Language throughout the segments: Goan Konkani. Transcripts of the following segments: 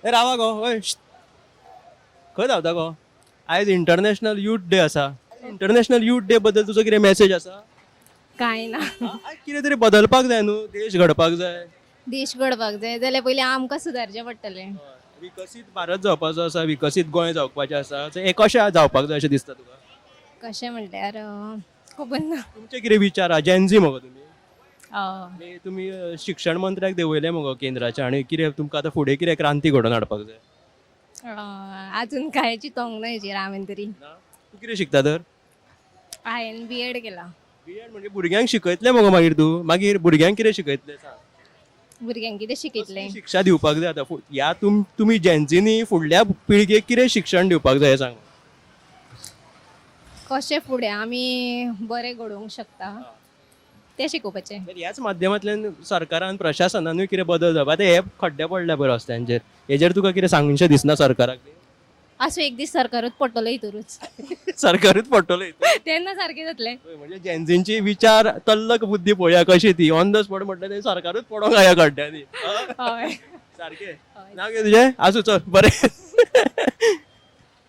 ए रावा गो, ओय श्श्ट. खंय धांवता गो? आयज इंटरनॅशनल यूथ डे आसा. इंटरनॅशनल यूथ डे बद्दल तुजो कितें मॅसेज आसा? कांय ना. आयज कितें तरी बदलपाक जाय न्हू, देश घडपाक जाय. देश घडपाक जाय जाल्यार पयलीं आमकां सुदारचें पडटलें. विकसीत भारत जावपाचो आसा, विकसीत गोंय जावपाचें आसा. सो हें कशें जावपाक जाय अशें दिसता तुका? कशें म्हणल्यार खबर ना. तुमचे कितें विचार आहा? जेनझी मगो तुमी? हय. आनी तुमी शिक्षण मंत्र्याक देंवयले मगो केंद्राच्या. आनी कितें तुमकां आतां फुडें कितें क्रांती घडोवन हाडपाक जाय? आजून कांय चिंतोंक ना हेजेर हांवें तरी. ना? तूं कितें शिकता तर? हांवें बी एड केलां. बी एड म्हणजे भुरग्यांक शिकयतलें मगो मागीर तूं? मागीर भुरग्यांक कितें शिकयतलें, सांग. भुरग्यांक कितें शिकयतलें? कसली शिक्षा दिवपाक जाय आतां ह्या तुमी जेन्झीनी फुडल्या पिळगेक कितें शिक्षण दिवपाक जाय हें सांग. कशें फुडें आमी बरें घडोवंक शकता तें शिकोवपाचें. तर ह्याच माध्यमांतल्यान सरकारान, प्रशासनानूय कितें बदल जावपा. आतां हे खड्डे पडले पळय रस्त्यांचेर, हेजेर तुका कितें सांगूनशें दिसना सरकाराक? आसूं, एक दीस सरकारूच पडटलो हितूरूच. सरकारूच पडटलो हितून. तेन्ना सारकें जातलें. हय, म्हणजे जेन्झींची विचार तल्लक बुद्धी पळोवया कशी ती. ऑन the spot म्हटल्यार ते सरकारूच पडोंक जाय ह्या खड्ड्यांनी. हय. सारकें. नांव कितें तुजें? आसूं, चल बरें.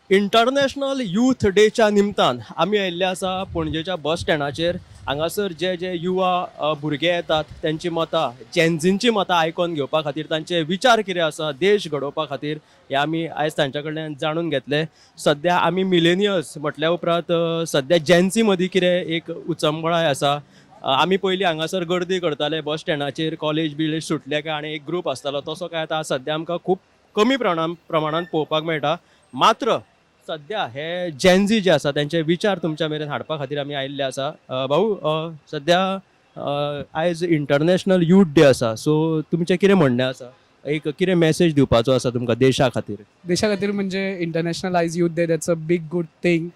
इंटरनॅशनल यूथ डेच्या निमतान आमी आयिल्ले आसा पणजेच्या बस स्टँडाचेर. हांगासर जे जे युवा भुरगे येतात तेंची मतां, जेन्झींची मतां आयकोन घेवपा खातीर, तांचे विचार कितें आसा देश घडोवपा खातीर, हे आमी आयज तांच्या कडल्यान जाणून घेतले. सद्या आमी मिलेनियल्स म्हटल्या उपरांत सद्या जेन्झी मदीं कितें एक उचंबळाय आसा. आमी पयलीं हांगासर गर्दी करताले बस स्टँडाचेर, कॉलेज बिलेज सुटले काय आनी एक ग्रूप आसतालो, तसो काय आतां सद्या आमकां खूब कमी प्रमाणान पळोवपाक मेळटा. मात्र सद्या हे जेन्झी जे आसा तेंचे विचार तुमच्या मेरेन हाडपा खातीर आमी आयिल्ले आसा. भाऊ, सद्या आयज इंटरनॅशनल यूथ डे आसा, सो तुमचें कितें म्हणणें आसा, एक कितें मॅसेज दिवपाचो आसा तुमकां देशा खातीर? देशा खातीर म्हणजे इंटरनॅशनल आयज youth day, that's a big good thing.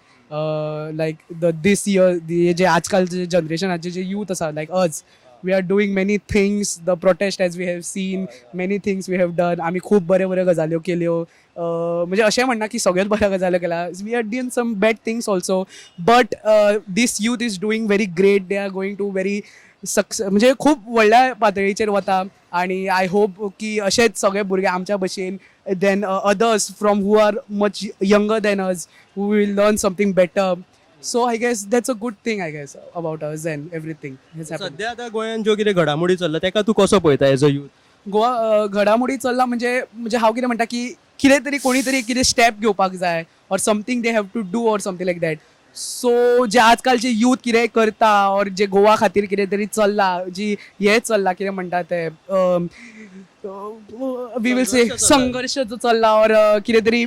Like the this year जे आजकालचे जनरेशनाचे जे यूथ आसा, like us, we are doing many things, the protest, as we have seen, many things we have done. आमी खूब बऱ्यो बऱ्यो गजाल्यो केल्यो. म्हणजे अशें म्हणना की सगळ्योच बऱ्यो गजाल्यो केल्या. We are done some bad things also, but this youth is doing very great. They are going to very success, म्हणजे खूब व्हडल्या पातळीचेर वता. आनी I hope की अशेंच सगळे भुरगे आमच्या भशेन, then others from who are much younger than us, who will learn something better. So I guess that's a good thing, I guess, about us and everything has happened. सद्या आतां गोंयांत ज्यो कितें घडामोडी चल्ला तेका तूं कसो पळयता एज अ यूथ? गोवा घडामोडी चल्ला म्हणजे म्हणजे हांव कितें म्हणटा की कितें तरी कोणी तरी कितें स्टेप घेवपाक जाय or something they have to do or something like that. So जे आजकालचे यूथ कितें करता ऑर जे गोवा खातीर कितें तरी चल्ला, जी हें चल्ला, कितें म्हणटा ते, we will से संघर्श चल्ला. संघर्श जो चल्ला ऑर कितें तरी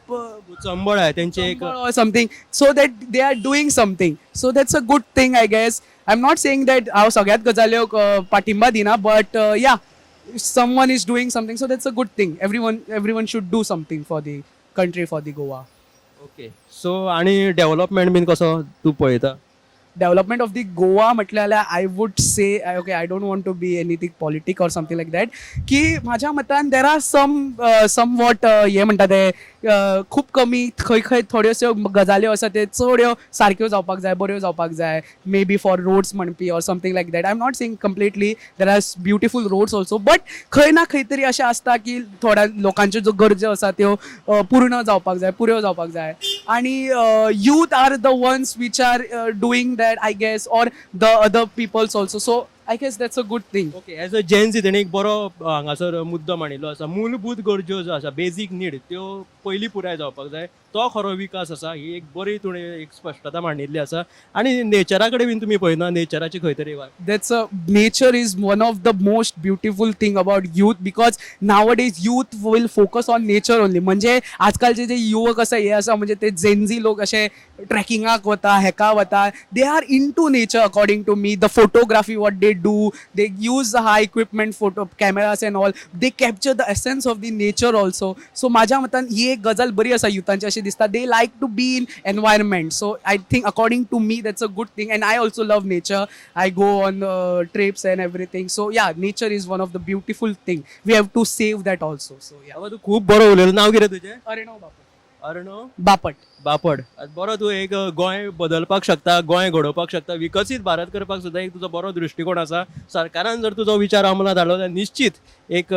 उचंबळ आहे तेंचे एक or something, so that they are doing something, so that's a good thing, I guess. I'm not saying that हांव सगळ्यात गजाल्यो पाठिंबा दिना, but yeah, someone is doing something, so that's a good thing. Everyone should do something for the country, for the Goa. Okay, so आनी डेव्हलपमेंट बीन कसो तूं पळयता? डेव्हलपमेंट ऑफ the Goa म्हटलें जाल्यार, I would say, okay, I don't want to be anything politic or something like that, की म्हाज्या मतान there are some somewhat हे म्हणटा ते खूब कमी खंय खंय थोड्योश्यो गजाल्यो आसा, ते चड सारक्यो जावपाक जाय, बऱ्यो जावपाक जाय, मे बी फॉर रोड्स म्हणपी or something like that. I am not saying completely. There are beautiful roads also, but खंय ना खंय तरी अशें आसता की थोड्या लोकांच्यो ज्यो गरजो आसा त्यो पूर्ण जावपाक जाय, पुऱ्यो जावपाक जाय. आणि youth are the ones which are doing that, I guess, or the other peoples also, so I guess that's a good thing. Okay, as a Gen Z तेणी एक बरो हांगासर मुद्दो मांडिल्लो आसा. मूलभूत गरज्यो ज्यो आसा, बेजीक नीड, त्यो पयलीं पुराय जावपाक जाय, तो खरो विकास आसा. ही एक बरी तुवें एक स्पश्टता मांडिल्ली आसा. आनी नेचरा कडेन बीन तुमी पळयना, नेचराची खंय तरी वाट? That's a Nature is one of the most beautiful thing about youth, because nowadays youth will focus on nature only. म्हणजे आजकालचे जे युवक आसा, हे आसा, म्हणजे ते जेनझी लोक अशे ट्रेकिंगाक वता, हेका वता. They are into nature. According to me, the photography what they do, they use high equipment, photo cameras and all, they capture the essence of the nature also. So माझ्या मतान ही एक गजाल बरी आसा युथांची अशें दिसता. They like to be in environment, so I think, according to me, that's a good thing. And I also love nature. I go on trips and everything. So yeah, nature is one of the beautiful thing. We have to save that also. So yeah. बाबा, तूं खूब बरो उलयलो. नांव कितें तुजें? अरे नो बापू. अर्णव बापट. बापड. बरो, तूं एक गोंय बदलपाक शकता, गोंय घडोवपाक शकता, विकसीत भारत करपाक सुद्दां एक तुजो बरो दृश्टिकोण आसा. सरकारान जर तुजो विचार अंमलात हाडलो जाल्यार निश्चीत एक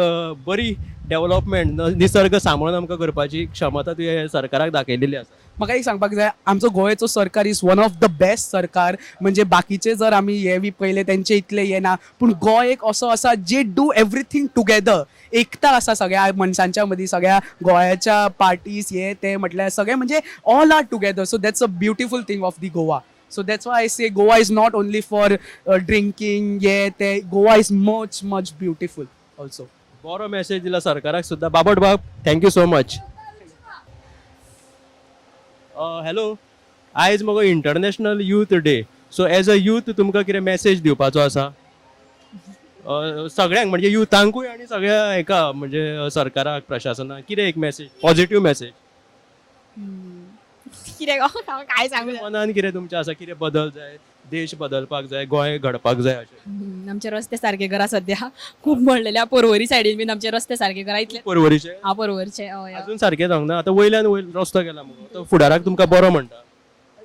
बरी डेव्हलपमेंट निसर्ग सांबाळून आमकां करपाची क्षमता तुवें सरकाराक दाखयलेली आसा. म्हाका एक सांगपाक जाय, आमचो गोंयचो सरकार is one of the best सरकार. म्हणजे बाकीचे जर आमी हे बी पळयले, तेंचे इतले हे ना, पूण गोंय एक असो आसा जे do everything together. एकता आसा सगळ्या मनशांच्या मदीं, सगळ्या गोंयाच्या पार्टीज हे ते म्हटल्यार सगळे म्हणजे all are together. So that's a beautiful thing of the Goa. So that's why I say Goa is not only for drinking हे ते. Goa is much much beautiful also. बरो मेसेज दिला सरकाराक सुद्दां बाबट बाब. Thank you so much. Hello, आयज मगो International Youth Day, so as a youth तुमकां कितें मॅसेज दिवपाचो आसा सगळ्यांक, म्हणजे युथांकूय आनी सगळ्या हेका, म्हणजे सरकाराक, प्रशासनाक, कितें एक मॅसेज, पॉझिटिव्ह मॅसेज? कितें गो, हांव काय सांगू? मनान कितें तुमचें आसा, कितें बदल जाय, देश बदलपाक जाय, गोंय घडपाक जाय अशें? आमचे रस्ते सारके करा. सध्या खूब म्हणलेल्या पोरवरी सायडीन बीन आमचे रस्ते सारके करा इतले. परवरीचे? हांव पोरवरचे, हय. अजून सारकें जावंक ना. आतां वयल्यान वयर रस्तो गेला मुगो, तो फुडाराक तुमकां बरो म्हणटा.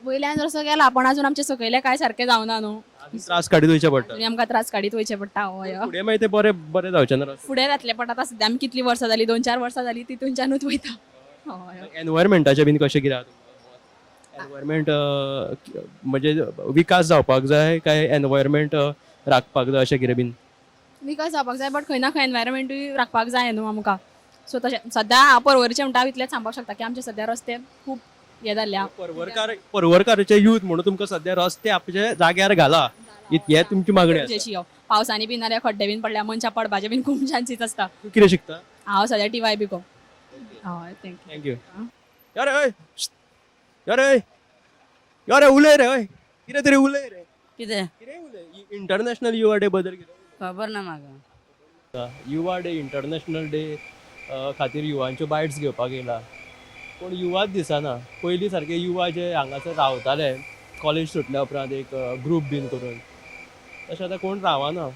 वयल्यान रस्तो गेला, पण अजून आमचे सकयले काय सारके जावना न्हू. अजून त्रास काडीत वयचे पडटा. अजून आमकां त्रास काडीत वयचे पडटा, हय. फुडें मागीर ते बरे बरे जावचे ना रस्ते? फुडें जातले, पण आतां सध्या आमी कितलीं वर्सां जालीं, 2-4 वर्सां जालीं तितूनच्यानूच वयता, हय. एनवायरमेंटाचें बीन कशें कितें आहा? एनवायरमेंट म्हणजे विकास जावपाक जाय काय एनवायरमेंट राखपाक जाय, अशें कितें बीन? विकास जावपाक जाय, बट खंय ना खंय एनवायरमेंटूय राखपाक जाय न्हू आमकां. सो तशें सद्या हांव परवरीचें म्हणटा, हांव इतलेंच सांगपाक शकता की आमचे सद्या रस्ते खूब हे जाल्ले आहा. परवरकार, परवरकाराचे यूथ म्हणून तुमकां सद्या रस्ते आपल्या जाग्यार घाला, हे तुमची मागणी आसा. गरजेची हो. पावसांनी बीन नाल्यार खड्डे बीन पडल्या मनशां पडपाचे बीन खूब चान्सीस आसता. तूं कितें शिकता? हांव सद्या टीवाय बी कॉम. हय, thank you. Thank you. यो रे, हय यो रे, यो रे, उलय रे, हय, कितें तरी उलय रे. कितें? कितें उलय, इंटरनॅशनल युवा डे बद्दल कितें? खबर ना म्हाका. युवा डे, इंटरनॅशनल डे खातीर युवांच्यो बायट्स घेवपाक येयला, पूण युवाच दिसना. पयलीं सारके युवा जे हांगासर रावताले कॉलेज सुटल्या उपरांत एक ग्रूप बीन करून, तशें आतां कोण रावना.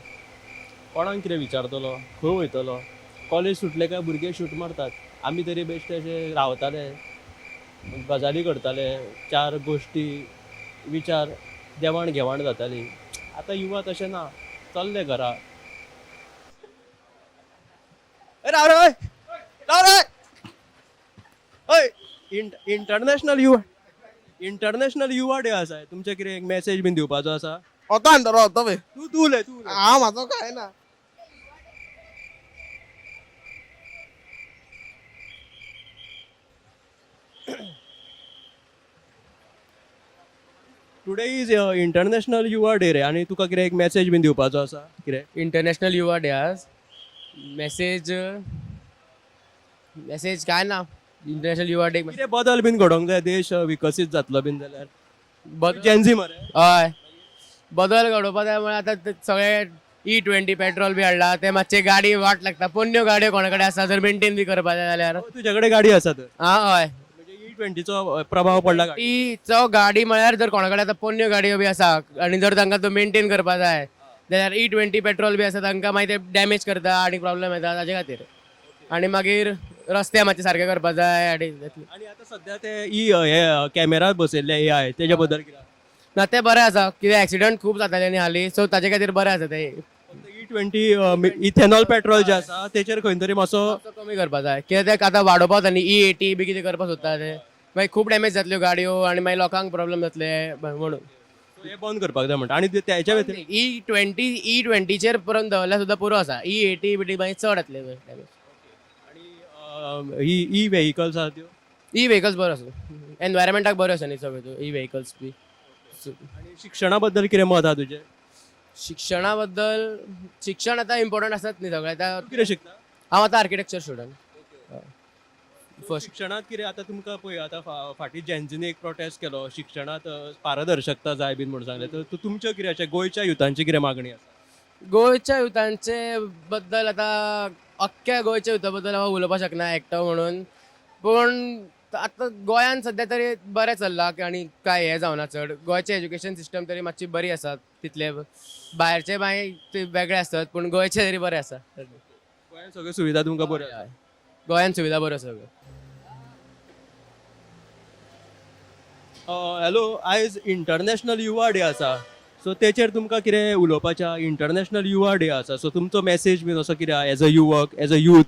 कोणाक कितें विचारतलो, खंय वयतलो? कॉलेज सुटले काय भुरगे शूट मारतात. आमी तरी बेश्टे अशे रावताले, गजाली करताले, चार गोश्टी विचार देवाण घेवाण जाताली. आतां युवा तशें ना, चल्ले घरा. ए, राव रे, ओय. राव रे, ओय. इंटरनॅशनल युवा, इंटरनॅशनल युवा डे आसा, तुमचें कितें एक मॅसेज बीन दिवपाचो आसा? होतो अंदर होतो पळय. तूं तूं उलय, तूं उलय. हांव म्हाजो काय ना. टुडे is international युवा डे रे, आनी तुका कितें एक मॅसेज बीन दिवपाचो आसा कितें? इंटरनॅशनल युवा डे आज. मेसेज, मेसेज काय ना, इंटरनॅशनल युवा डे. कितें बदल बीन घडोवंक जाय, देश विकसीत जातलो बीन जाल्यार? बदल? जेन्झी मरे. हय, बदल घडोवपा जाय म्हळ्यार आतां ते सगळे ई 20 पेट्रोल बी हाडला, ते मातशे गाडी वाट लागता. पोन्न्यो गाडयो कोणा कडेन आसा जर मेंटेन बी करपा जाय जाल्यार. तुजे कडेन गाडी आसा तर? आं, हय. म्हणजे ई 20चो प्रभाव पडला गाडी टीचो गाडी म्हळ्यार जर कोणा कडेन आतां पोन्न्यो गाडयो बी आसा आनी जर तांकां तो मेंटेन करपा जाय जाल्यार ई 20 पेट्रोल बी आसा, तांकां मागीर ते डॅमेज करता आनी प्रॉब्लम येता ताजे खातीर. आनी मागीर रस्ते मातशे सारके करपा जाय आनी जातलें. आनी आतां सद्या ते ई हे कॅमेरा बसयल्ले एआय, तेजे बद्दल कितें? ना, तें बरें आसा, कित्याक एक्सिडंट खूब जाताले न्ही हालीं, सो ताजे खातीर बरें आसा तें. फक्त ई 20 इथेनॉल पेट्रोल जें आसा तेचेर खंय तरी मातसो मातसो कमी करपा जाय, कित्याक ते आतां वाडोवपा जाय न्ही. ई 80 बी कितें करपाक सोदता ते, मागीर खूब डॅमेज जातल्यो गाडयो आनी मागीर लोकांक प्रॉब्लम जातले म्हणून. हे बंद करपाक जाय म्हणटा आनी तेच्या व्यतिरिक्त? ई 20, ई 20चेर परत दवरल्यार सुद्दां पुरो आसा. ई 80 बिटी मागीर चड जातले डॅमेज. आनी ही ई व्हेकल्स आसा त्यो? ई व्हेकल्स बरो आसा, एनवायरमेंटाक बरो आसा न्ही सगळ्यो ई व्हेकल्स बी. आनी शिक्षणा बद्दल कितें मत आहा तुजें? शिक्षणा बद्दल, शिक्षण आतां इम्पॉर्टंट आसात न्ही सगळें आतां. तूं कितें शिकता? हांव आतां आर्किटेक्चर स्टुडंट फर्स्ट. शिक्षणांत कितें आतां तुमकां पळय, आतां फाटीं जेन्झीन एक प्रोटेस्ट केलो, शिक्षणांत पारदर्शकता जाय बीन म्हणून सांगलें, तर तुमच्यो कितें अशें गोंयच्या युथांची कितें मागणी आसा? गोंयच्या युथांचे बद्दल आतां अख्ख्या गोंयच्या युथा बद्दल हांव उलोवपाक शकना एकटो म्हणून, पूण आतां गोंयान सद्या तरी बरें चल्लां आनी कांय हें जावना चड. गोंयचें एज्युकेशन सिस्टम तरी मातशी बरी आसा, तितले भायरचे मागीर ते वेगळे आसतात, पूण गोंयचें तरी बरें आसा. गोंयांत सगळ्यो सुविधा तुमकां बऱ्यो आसा? गोंयान सुविधा बऱ्यो आसा सगळ्यो. हॅलो, आयज इंटरनॅशनल युवा डे आसा, सो तेचेर तुमकां कितें उलोवपाचें? इंटरनॅशनल युवा डे आसा, सो तुमचो मॅसेज बीन असो कितें एज अ युवक, एज अ यूथ?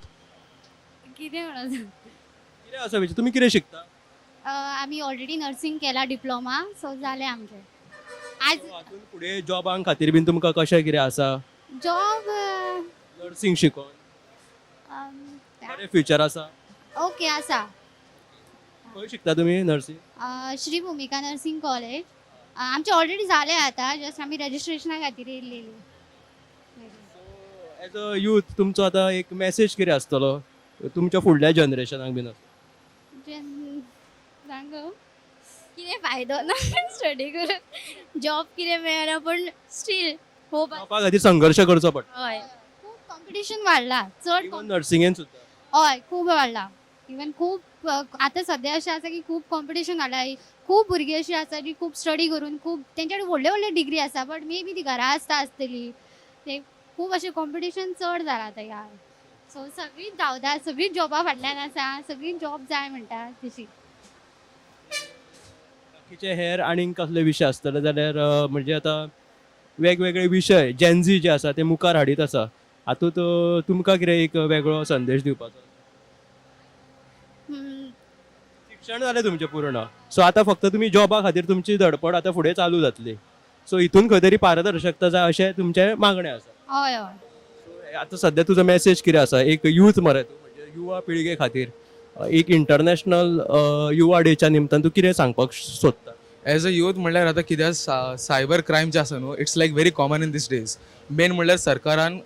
कितें म्हणून? कितें आसा विचार? तुमी कितें शिकता? आमी ऑलरेडी नर्सिंग केला डिप्लोमा, सो जालें आमचें आज. हातून फुडें जॉबां खातीर बीन तुमकां कशें कितें आसा? जॉब? नर्सिंग शिकोन बरें फ्युचर आसा? ओके आसा. खंय शिकता तुमी नर्सिंग? श्री भुमिका नर्सिंग कॉलेज. आमचें ऑलरेडी जालें आतां, जस्ट आमी रजिस्ट्रेशना खातीर येयल्लेली. एज अ यूथ तुमचो आतां एक मॅसेज कितें आसतलो तुमच्या फुडल्या जनरेशनाक बीन? सांग. कितें फायदो ना स्टडी करून, जॉब कितें मेळना, पण स्टील होप. जॉबा खातीर संघर्श करचो पडटा. हय. खूब कॉम्पिटिशन वाडलां चड. इवन नर्सिंगेन सुद्दां. हय, खूब वाडलां. इवन खूब आतां सद्या अशें आसा की खूब कॉम्पिटिशन वाडलां. खूब भुरगीं अशीं आसा जी खूब स्टडी करून, खूब तेंच्या कडेन व्हडले व्हडले डिग्री आसा, बट मे बी ती घरा आसता आसतली. ते खूब अशें कॉम्पिटिशन चड जालां आतां ह्या. सो सगळींच धांवता, सगळींच जॉबा फाटल्यान आसा, सगळीं जॉब जाय म्हणटा तशी. बाकीचे हेर आनीक कसले विशय आसतले जाल्यार, म्हणजे आतां वेगवेगळे विशय जेनझी जे आसा ते मुखार हाडीत आसा, हातूंत तुमकां कितें एक वेगळो संदेश दिवपाचो? शिक्षण जालें तुमचें पूर्ण, सो आतां फक्त तुमी जॉबा खातीर तुमची धडपड आतां फुडें चालू जातली. सो हितून खंय तरी पारदर्शकता जाय अशें तुमचें मागणें आसा? हय हय. सो आतां सद्या तुजो मॅसेज कितें आसा एक यूथ मरे तूं, म्हणजे युवा पिळगे खातीर एक इंटरनॅशनल युवा डेच्या निमतान तूं कितें सांगपाक सोदता? एज अ यूथ म्हणल्यार आतां कित्याक सायबर क्रायम जे आसा न्हू, it's like very common in these days. Main म्हणल्यार सरकारान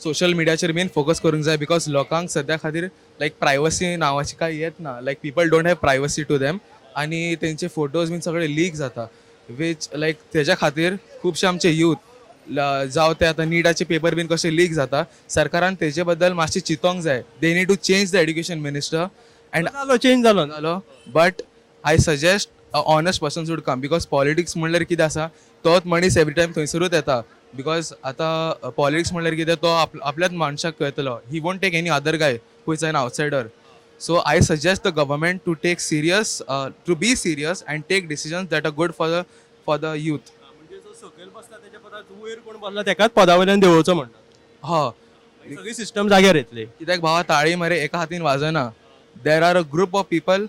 सोशल मिडियाचेर मेन फोकस करूंक जाय, because लोकांक सद्या खातीर लायक प्रायवसी नांवाची कांय येत ना. Like people don't have privacy to them आनी तेंचे फोटोज बीन सगळे लीक जाता, वीच लायक तेज्या खातीर खुबशे आमचे यूथ जावं ते आतां निटाचे पेपर बीन कशे लीक जाता. सरकारान तेजे बद्दल मातशें चिंतोंक जाय. They need to change the education minister and जालो, चेंज जालो ना? जालो, but I suggest a honest person should come, because politics म्हणल्यार कितें आसा, तोच मनीस एवरी टायम थंयसरूच येता, because आतां पॉलिटिक्स म्हणल्यार कितें, तो आपल्याच मनशाक कळटलो. He won't take any other guy who is an outsider. So I suggest the government to take serious to be serious and take decisions that are good for the youth. म्हणजे जो सकयल बसला तेच्या परस वयर कोण बसला तेकाच पदा वयल्यान देंवोवचो म्हणटा? हय. सगळी सिस्टम जाग्यार येतली. कित्याक भावा, ताळी मरे एका हातीन वाजना. There are a group of people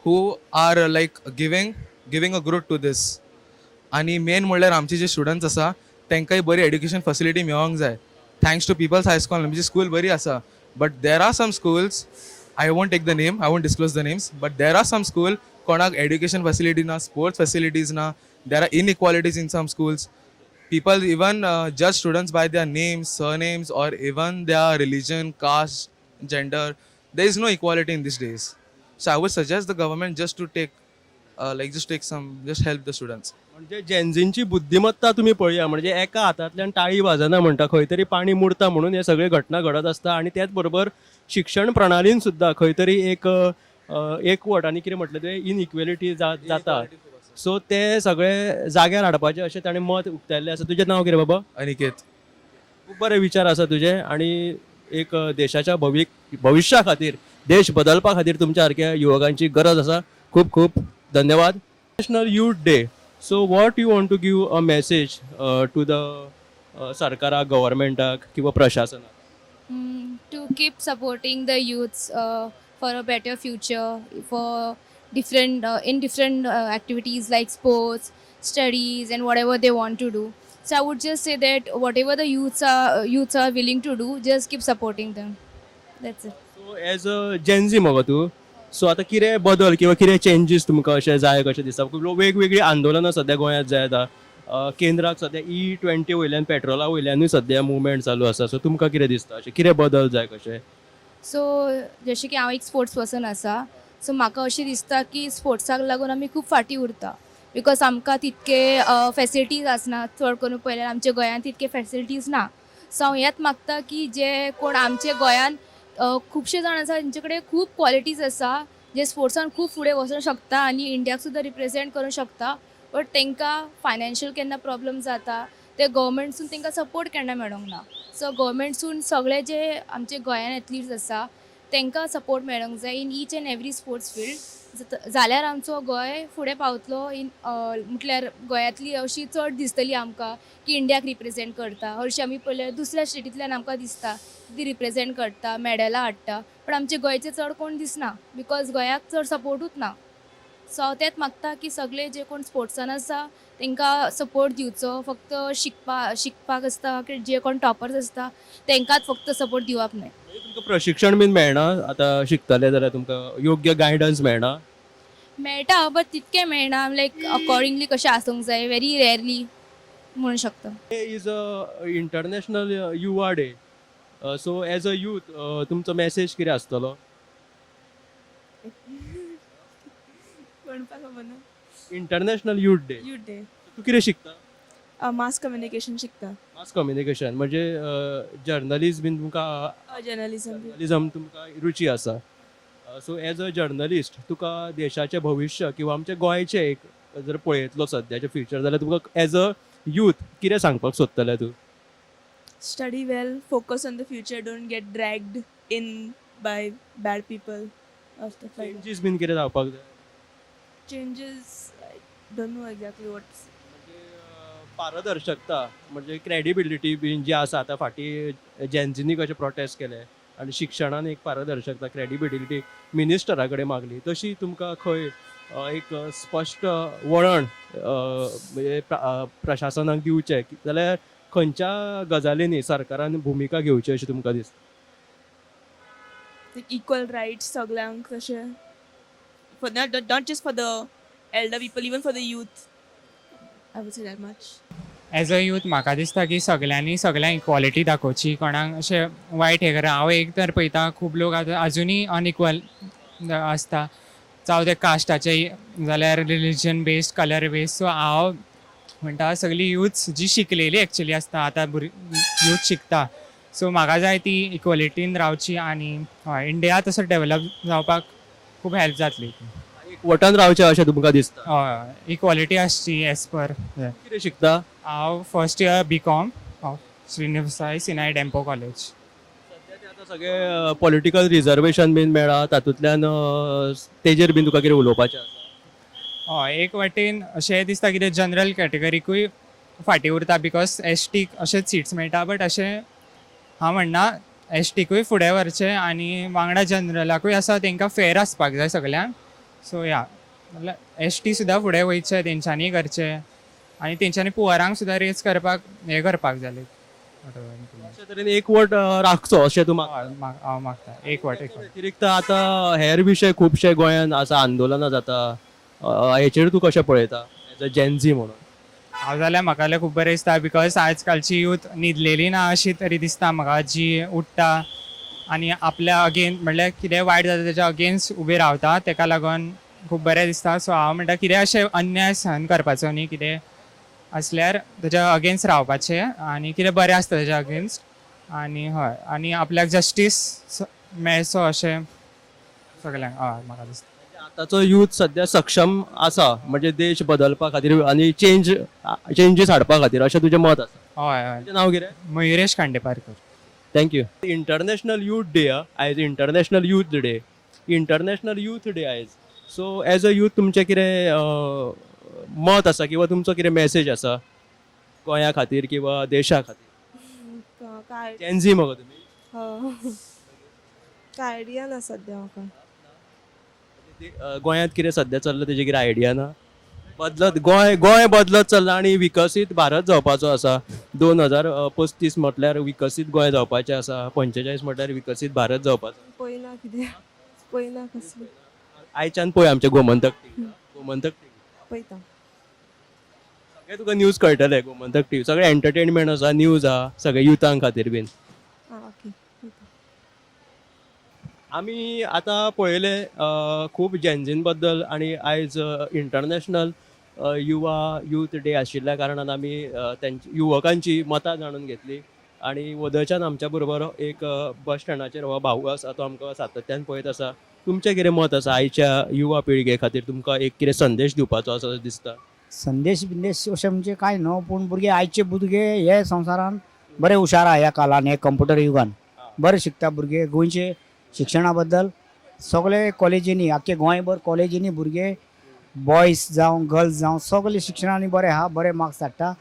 who are like giving a growth to this. आनी मेन म्हणल्यार आमचे जे स्टुडंट्स आसा तांकांय बरी एड्युकेशन फॅसिलिटी मेळोंक जाय. Thanks to people's high school, आमची स्कूल बरी आसा, but there are some schools, I won't take the name, I won't disclose the names, but there are some school कोणाक एड्युकेशन फॅसिलिटी ना, स्पोर्ट्स फॅसिलिटीज ना. There are inequalities in some schools. People even judge students by their names, surnames, or even their religion, caste, gender. There is no equality in these days. So I would suggest the government just to take, like, just take some, just help the students. म्हणजे जेन्झींची बुद्धिमत्ता तुमी पळया. म्हणजे एका हातांतल्यान टाळी वाजना म्हणटा, खंय तरी पाणी मुरता म्हणून हे सगळे घटना घडत आसता. आनी त्याच बरोबर शिक्षण प्रणालीन सुद्दां खंय तरी एक एकवट आनी कितें म्हटलें तें इनइक्वेलिटी जाता, सो ते सगळे जाग्यार हाडपाचें अशें ताणें मत उक्तायल्लें आसा. तुजें नांव कितें बाबा? अनिकेत. खूब बरे विचार आसा तुजे आनी एक देशाच्या भविश्या खातीर, देश बदलपा खातीर तुमच्या सारक्या युवकांची गरज आसा. खूब खूब धन्यवाद. National Youth Day, so what you want to give a message to the सरकाराक, गव्हर्मेंटाक किंवा प्रशासनाक? To keep supporting the youths for a better future, for different in different activities like sports, studies, and whatever they want to do. So I would just say that whatever the youths are willing to do, just keep supporting them. That's it. So as a Gen Z मगो तूं, सो आतां कितें बदल किंवा कितें चेंजीस तुमकां अशें जाय कशें दिसता? वेगवेगळीं आंदोलनां सद्या गोंयांत जायत आहा. केंद्राक सद्या ई 20 वयल्यान, पेट्रोला वयल्यानूय सद्या मुवमेंट चालू आसा. सो तुमकां कितें दिसता, अशें कितें बदल जाय कशें? सो जशें की हांव एक स्पोर्ट्स पर्सन आसा, सो म्हाका अशें दिसता की स्पोर्ट्साक लागून आमी खूब फाटीं उरता, because आमकां तितके फेसिलिटीज आसना. चड करून पळयल्यार आमच्या गोंयांत तितके फेसिलिटीज ना. सो हांव हेंच मागता की जे कोण आमच्या गोंयांत खुबशे जाण आसा तेंचे कडेन खूब क्वॉलिटीज आसा, जे स्पोर्ट्सान खूब फुडें वचूंक शकता आनी इंडियाक सुद्दां रिप्रेजेंट करूंक शकता, बट तांकां फायनान्शियल केन्ना प्रॉब्लम जाता, ते गव्हर्मेंटसून तांकां सपोर्ट केन्ना मेळोंक ना. सो गव्हर्मेंटसून सगळे जे आमचे गोंयान एथलीट्स आसा तांकां सपोर्ट मेळोंक जाय in each and every sports field. जाल्यार आमचो गोंय फुडें पावतलो इन, म्हटल्यार गोंयांतली अशी चड दिसतली आमकां की इंडियाक रिप्रेजेंट करता. हरशीं आमी पळयल्यार दुसऱ्या स्टेटींतल्यान आमकां दिसता ती रिप्रेजेंट करता, मॅडलां हाडटा, पण आमचे गोंयचे चड कोण दिसना because गोंयाक चड सपोर्टूच ना. सो हांव तेंच मागता की सगळे जे कोण स्पोर्ट्सान आसा तांकां सपोर्ट दिवचो. फक्त शिकपाक आसता की जे कोण टॉपर्स आसता तांकांच फक्त सपोर्ट दिवप न्हय. म्हणजे तुमकां प्रशिक्षण बीन मेळना? आतां शिकतले जाल्यार तुमकां योग्य गायडन्स मेळना? मेळटा, बट तितकें मेळना लायक अकॉर्डिंगली कशें आसूंक जाय, व्हेरी रेरली म्हणू शकता. Is a international Yuva day, so as a youth तुमचो मॅसेज कितें आसतलो? म्हणपाक खबर ना. International youth day. Youth day. तूं कितें शिकता? मास कम्युनिकेशन शिकता. मास कम्युनिकेशन म्हणजे जर्नलिस्ट बीन तुमकां? जर्नलिझम. जर्नलिझम तुमकां रुची आसा. सो एज अ जर्नलिस्ट तुका देशाचें भविश्य किंवा आमच्या गोंयचें एक जर पळयतलो सद्याचें फ्युचर जाल्यार तुका एज अ यूथ कितें सांगपाक सोदतलें तूं? Study well, focus on the future, don't get dragged in by bad people or stuff like that. Changes बीन कितें जावपाक जाय? Changes, I don't know exactly what's. म्हणजे पारदर्शकता, म्हणजे क्रेडिबिलिटी बीन जी आसा, आतां फाटीं जेन्झीनी कशें प्रोटेस्ट केले आनी शिक्षणान एक पारदर्शकता, क्रेडिबिलिटी मिनिस्टरा कडेन मागली, तशी तुमकां खंय एक स्पश्ट वळण म्हणजे प्रशासनाक दिवचें जाल्यार खंयच्या गजालींनी सरकारान भुमिका घेवची अशें तुमकां दिसता? Like equal rights सगल्यांक तशें, for not just for the elder people, even for the youth. I would say that much. As a youth म्हाका दिसता की सगल्यांनी सगल्यांक इक्वॉलिटी दाखोवची, कोणाक अशें वायट हें करा. हांव एक तर पळयता खूब लोक आतां आजुनूय अनइक्वल आसता, जावं ते कास्टाचे जाल्यार religion based, colour based. So हांव म्हणटा सगळी युथ्स जी शिकलेली एक्चुली आसता, आतां भुरगीं यूथ शिकता, सो म्हाका जाय ती इक्वॉलिटीन रावची आनी हय इंडिया तसो डेवलप जावपाक खूब हेल्प जातली. एकवटान रावचें अशें तुमकां दिसता? हय, इक्वॉलिटी आसची एज पर. कितें शिकता? हांव first year B com, Srinivasai Sinai Dempo college. सध्या ते आतां सगळे पॉलिटिकल रिजर्वेशन बीन मेळ्ळा, तातूंतल्यान तेजेर बीन तुका कितें उलोवपाचें आसा? हय, एक वाटेन अशें दिसता कितें जनरल कॅटेगरीकूय फाटीं उरता because S टीक अशेंच सिट्स मेळटा, बट अशें हांव म्हणना, एस टीकूय फुडें व्हरचें आनी वांगडा जनरलाकूय आसा तेंकां फेर आसपाक जाय सगल्यांक. सो या, म्हणल्यार एस टी सुद्दां फुडें वयचें, तेंच्यांनी करचें आनी तेंच्यांनी पुअरांक सुद्दां रेज करपाक हें करपाक जाय. अशे तरेन एकवट राखचो अशें तूं मागता? हय, हांव मागता एकवट एकवट. व्यतिरिक्त आतां हेर विशय खुबशे गोंयांत आसा, आंदोलनां जाता, हेचेर तूं कशें पळयता एज अ जेनझी म्हणून? हांव जाल्यार म्हाका जाल्यार खूब बरें दिसता because आयज कालची यूथ न्हिदलेली ना अशी तरी दिसता म्हाका, जी उठ्ठा आनी आपल्या अगेन म्हणल्यार कितें वायट जाता तेच्या अगेन्स्ट उबी रावता, तेका लागून खूब बरें दिसता. सो हांव म्हणटा कितें अशें अन्याय सहन करपाचो न्ही, कितें आसल्यार तेच्या अगेन्स्ट रावपाचें आनी कितें बरें आसता तेच्या अगेन्स्ट आनी हय आनी आपल्याक जस्टीस मेळचो अशें सगल्यांक हय म्हाका दिसता. आतांचो यूथ सद्या सक्षम आसा म्हणजे देश बदलपा खातीर आनी चेंजीस हाडपा खातीर अशें तुजें मत आसा? हय हय. तुजें नांव कितें? Mayuresh Khandeparkar. Thank you. International youth day आयज, international youth day, international youth day आयज. सो एज अ यूथ तुमचें कितें मत आसा किंवा तुमचो कितें मॅसेज आसा गोंया खातीर किंवा देशा खातीर? काय जेनझी मगो तुमी? काय आयडिया ना सद्या म्हाका. गोंयांत कितें सद्या चल्लां तेजी कितें आयडिया ना? बदलत गोंय, गोंय बदलत चल्लां आनी विकसीत भारत जावपाचो आसा. 2035 म्हटल्यार विकसीत गोंय जावपाचें आसा, 45 म्हटल्यार विकसीत भारत जावपाचो. पळयना, कितें पळयना कसलें. आयच्यान पळय आमचें गोमंतक टीव्ही, गोमंतक टीव्ही. पळयता. सगळें तुका न्यूज कळटलें गोमंतक टीव्ही, सगळें एंटरटेनमेंट आसा, न्यूज आहा सगळें युथां खातीर बीन. आं ओके. आमी आतां पळयलें खूब जेन्झीन बद्दल आनी आयज इंटरनॅशनल युवा यूथ डे आशिल्ल्या कारणान आमी तेंची युवकांची मतां जाणून घेतली आनी वदळच्यान आमच्या बरोबर एक बस स्टँडाचेर हो भाऊ आसा, तो आमकां सातत्यान पळयत आसा. तुमचें कितें मत आसा आयच्या युवा पिळगे खातीर, तुमकां एक कितें संदेश दिवपाचो आसा असो दिसता? संदेश बिंदेश अशें म्हणजे कांय न्हू, पूण भुरगे आयचे भुरगे हे संवसारान बरे हुशार आहा. ह्या काळान, हे कंप्युटर युगान बरे शिकता भुरगे. गोंयचे शिक्षणा बद्दल सगळे कॉलेजींनी आख्खे गोंयभर कॉलेजींनी भुरगे बॉयज जावं गर्ल्स जावं सगळे शिक्षणांनी बरे आहा, बरे मार्क्स हाडटा.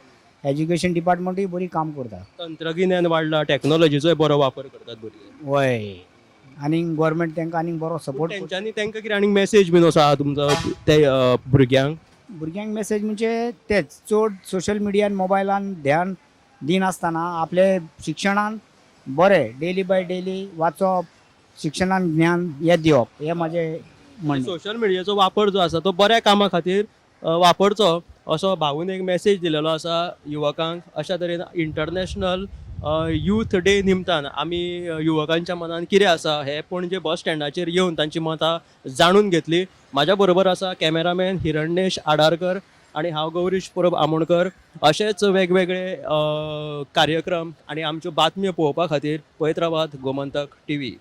एज्युकेशन डिपार्टमेंटूय बरी काम करता. तंत्रगिन्यान वाडला, टॅक्नोलॉजीचोय बरो वापर करतात भुरगे. वय, आनी गोवोरमेंट तांकां आनीक बरो सपोर्ट. तेंच्यांनी तांकां कितें आनीक मॅसेज बीन असो आहा तुमचो ते भुरग्यांक? भुरग्यांक मेसेज म्हणजे तेच, चड सोशल मिडियान मोबायलान ध्यान दिनासतना आपले शिक्षणान बरें डेली बाय डेली वाचप, शिक्षणान ज्ञान हें दिवप, हें म्हाजें म्हणणें. सोशल मिडियाचो वापर जो आसा तो बऱ्या कामा खातीर वापरचो असो भाऊन एक मेसेज दिलेलो आसा युवकांक. अशा तरेन इंटरनॅशनल यूथ डे निमतान आमी युवकांच्या मनान कितें आसा हें पणजे बस स्टँडाचेर येवन तांची मतां जाणून घेतली. म्हाज्या बरोबर आसा कॅमेरामॅन हिरण्येश आडारकर आनी हांव गौरीश परब आमोणकर. अशेच वेगवेगळे कार्यक्रम आनी आमच्यो बातम्यो पळोवपा खातीर पळयत रावात गोमंतक टीव्ही.